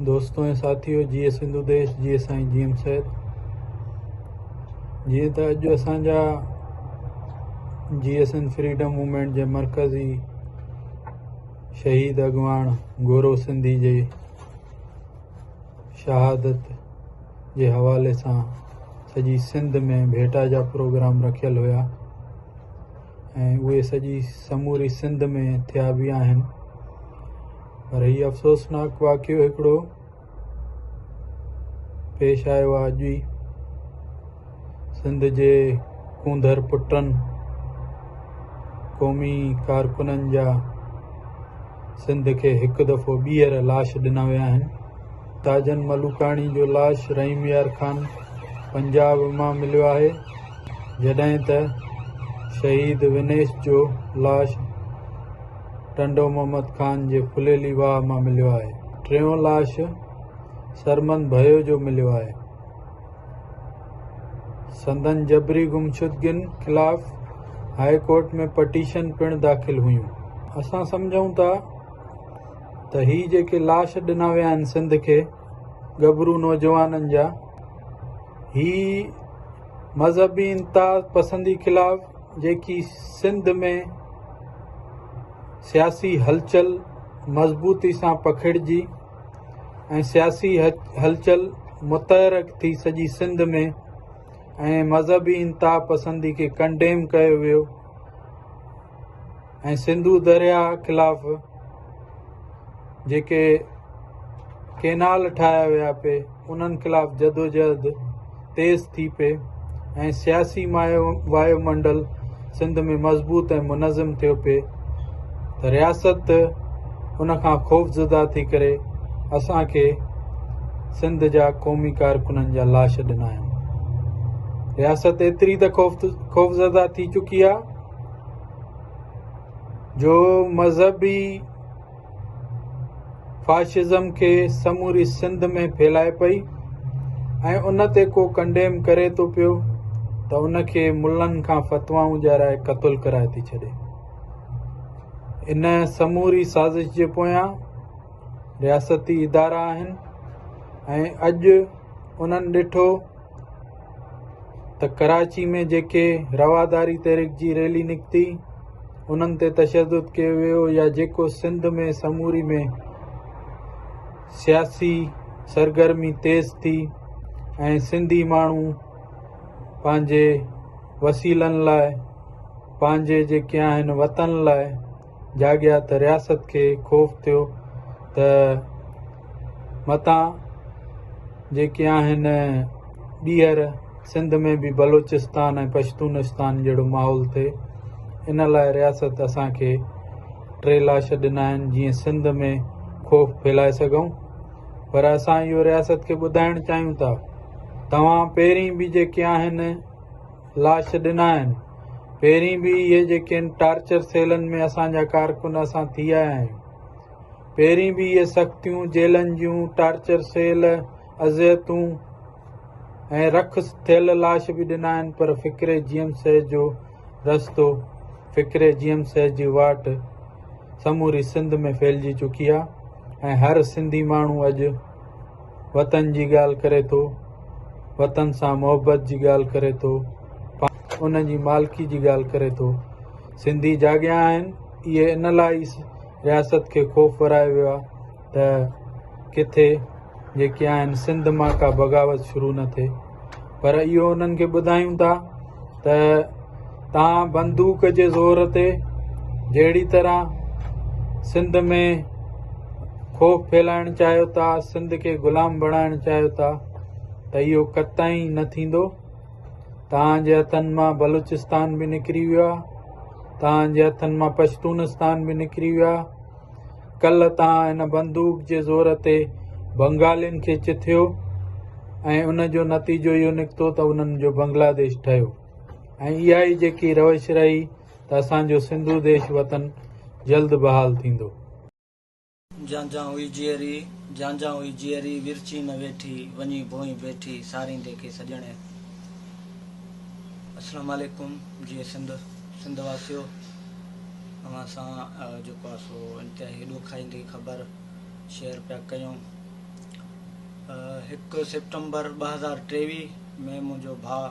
دوستو ۽ ساٿيو جيئي سنڌو ديش جيئي سائين جي ايم سيد جيئن ته اڄ اسان جا جيئي سنڌ فريڊم موومينٽ جي مرڪزي شهيد اڳواڻ گورو سنڌي جي شهادت جي حوالي سان سڄي سنڌ ۾ ڀيٽا جا پروگرام رکيل هيا ۽ اهي سڄي سموري سنڌ ۾ ٿيا به آهن پر هي افسوسناڪ واقعو هڪڙو پيش آيو آهي اڄ ئي سنڌ جي ڪونڌر پٽن قومي ڪارڪنن جا سنڌ کي هڪ دفعو ٻيهر لاش ڏنا ويا آهن تاجن ملوڪاڻي جو لاش رحيم يار خان پنجاب مان مليو آهي جڏهن ته شهيد ونيش جو لاش ٽنڊو محمد خان جي ڦليلي واهه مان مليو آهي. ٽيون لاش سرمند ڀيو جو مليو آهي. سندن جبري گمشدگين خلاف هاء ڪورٽ ۾ پٽيشن پڻ داخل هيون. اسان سمجهون ٿا ته هي جيڪي لاش ڏنا ويا آهن سنڌ کي ڳڀرو نوجوانن جا هي مذهبي انتها پسندي خلاف جيڪي سنڌ ۾ سياسي هلچل مضبوطي سان پکڙجي ۽ سياسي هلچل متحرڪ ٿي سڄي سنڌ ۾ ۽ مذهبي انتها پسندي کي ڪنڊيم ڪيو ويو ۽ سنڌو درياهه خلاف جيڪي ڪينال ٺاهيا ويا پئي انهن خلاف جدوجهد تيز ٿي پئي ۽ سياسي وايو منڊل سنڌ ۾ مضبوط ۽ منظم ٿيو پئي ته رياست ان کان خوفزده ٿي ڪري اسان کي سنڌ جا قومي ڪارڪنن جا لاش ڏنا آهن. رياست ايتري ته خوفزده ٿي چڪي آهي جو مذهبي فاشزم کي سموري سنڌ ۾ ڦهلائي پئي ۽ ان تي ڪو ڪنڊيم ڪري ٿو پيو ته ان کي ملن کان فتوائون ڏيارائي قتل ڪرائي ٿي ڇڏي. ان سموري سازش جي پويان رياستي ادارا آهن ۽ اڄ انهن ڏٺو ته ڪراچي ۾ جيڪي رواداري تحريڪ جي ريلي نڪتي انهن تي تشدد ڪيو ويو يا جيڪو سنڌ ۾ سموري ۾ سياسي سرگرمي تيز ٿي ۽ سنڌي ماڻهو پنهنجي وسيلن لاء پنهنجي جيڪي آهن وطن لاء جاڳيا ته رياست کي خوف ٿيو ته متان جيڪي آهن ٻيهر سنڌ ۾ به بلوچستان ۽ پشتونستان جهڙو ماحول ٿئي ان لاء رياست اسان کي ٽي لاش ڏنا آهن جيئن سنڌ ۾ خوف ڦهلائي سگهون پر اسان اهو رياست کي ٻڌائڻ چاهيون ٿا توهان پهرين به جيڪي آهن لاش ڏنا آهن. پهرين به اهي جيڪي آهن ٽارچر سيلن ۾ اسان جا ڪارڪن اسان ٿي آيا آهيون. پهرين به اهي سختيون جيلن جون ٽارچر سيل اذيتون ۽ رک ٿيل لاش به ڏنا آهن پر فڪري جي ايم سيد جو رستو فڪري جي ايم سيد جي واٽ سموري سنڌ ۾ ڦهلجي چڪي آهي ۽ هر سنڌي ماڻهو اڄ وطن جي ڳالهه ڪري ٿو، وطن سان محبت جي ڳالهه ڪري ٿو، ان جي مالڪي جي ڳالهه ڪري ٿو. سنڌي جاڳيا آهن، اهي ان لاء ئي رياست کي خوف ورائي ويو آهي ته ڪٿي جيڪي آهن سنڌ مان ڪا بغاوت شروع نه ٿئي پر اهو انهن کي ٻڌايون ٿا ته توهان بندوق جي زور تي جهڙي طرح سنڌ ۾ خوف ڦهلائڻ چاهيو ٿا سنڌ کي غلام بڻائڻ چاهيو ٿا ته اهو قطعي نه ٿيندو توهان جي هٿن مان بلوچستان به نڪري ويو آهي توهان جي هٿن مان پشتونستان به نڪري ويو آهي ڪلهه توهان هن بندوق جي زور تي بنگالين کي چٿيو ۽ ان جو نتيجو اهو نڪتو ته انهن جو بنگلاديش ٺهيو ۽ اها ئي جيڪي روش رهي ته اسان جو سنڌو ديش وطن جلد بحال ٿيندو. جانجان هئي جيئري، جانجان هئي جيئري، ورچي نه ويٺي، وڃي ڀونء بيٺي، ساريندي کي سڄڻين. السلام عليڪم جيئي سنڌ سنڌ واسيو. اوهان سان جيڪو آهي سو انتهائي ڏکائيندي خبر شيئر پيا ڪيون. هڪ سيپٽمبر 2023 ۾ منهنجو ڀاء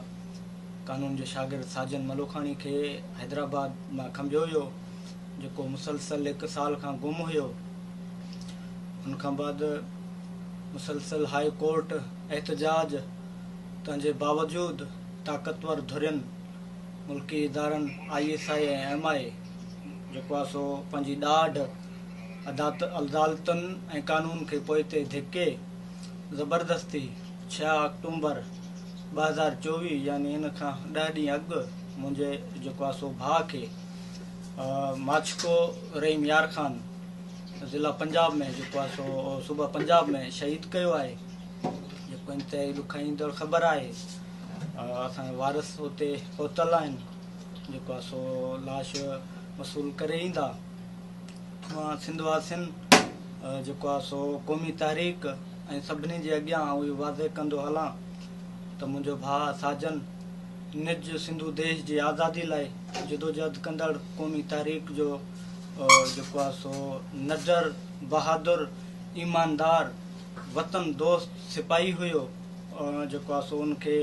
قانون جو شاگرد ساجن ملوکاڻي کي حيدرآباد مان کنڀيو ويو، جيڪو مسلسل هڪ سال کان گم هيو. ان کان بعد مسلسل هاء ڪورٽ احتجاج تنهن جي باوجود طاقتور ڌرين، ملڪي ادارن I S I ۽ M I جيڪو آهي سو پنهنجي ڏاڍ عدالتن ۽ قانون کي پوئتي ڌڪي زبردستي ڇهه آڪٽومبر 2024 يعني ان کان ڏهه ڏينهن اڳ منهنجي جيڪو آهي سو ڀاء کي ماڇڪو رحيم يار خان ضلع پنجاب ۾ جيڪو آهي سو صوبه پنجاب ۾ شهيد ڪيو آهي، جيڪو انتهائي ڏکائيندڙ خبر آهي. اسان جا وارث اتي پهتل آهن، جيڪو آهي سو لاش وصول ڪري ايندا. مان سنڌ واسين جيڪو آهي سو قومي تحريڪ ۽ سڀني جي اڳيان آئون اهو واضح ڪندو هلان ته منهنجو ڀاء ساجن نج سنڌو ديش جي آزادي لاء جدوجهد ڪندڙ قومي تحريڪ جو جيڪو آهي سو نڊر، بهادر، ايماندار، وطن دوست سپاهي هيو، جيڪو آهي سو ان کي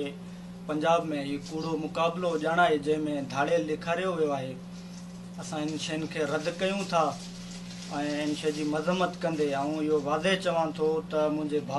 پنجاب ۾ هي ڪوڙو مقابلو ڄاڻائي جنهن ۾ ڌاڙيل ڏيکاريو ويو آهي، اسان ان شين کي رد ڪيون ٿا ۽ ان شي جي مذمت ڪندي آئون اهو واضح چوان ٿو ته منهنجي ڀاء.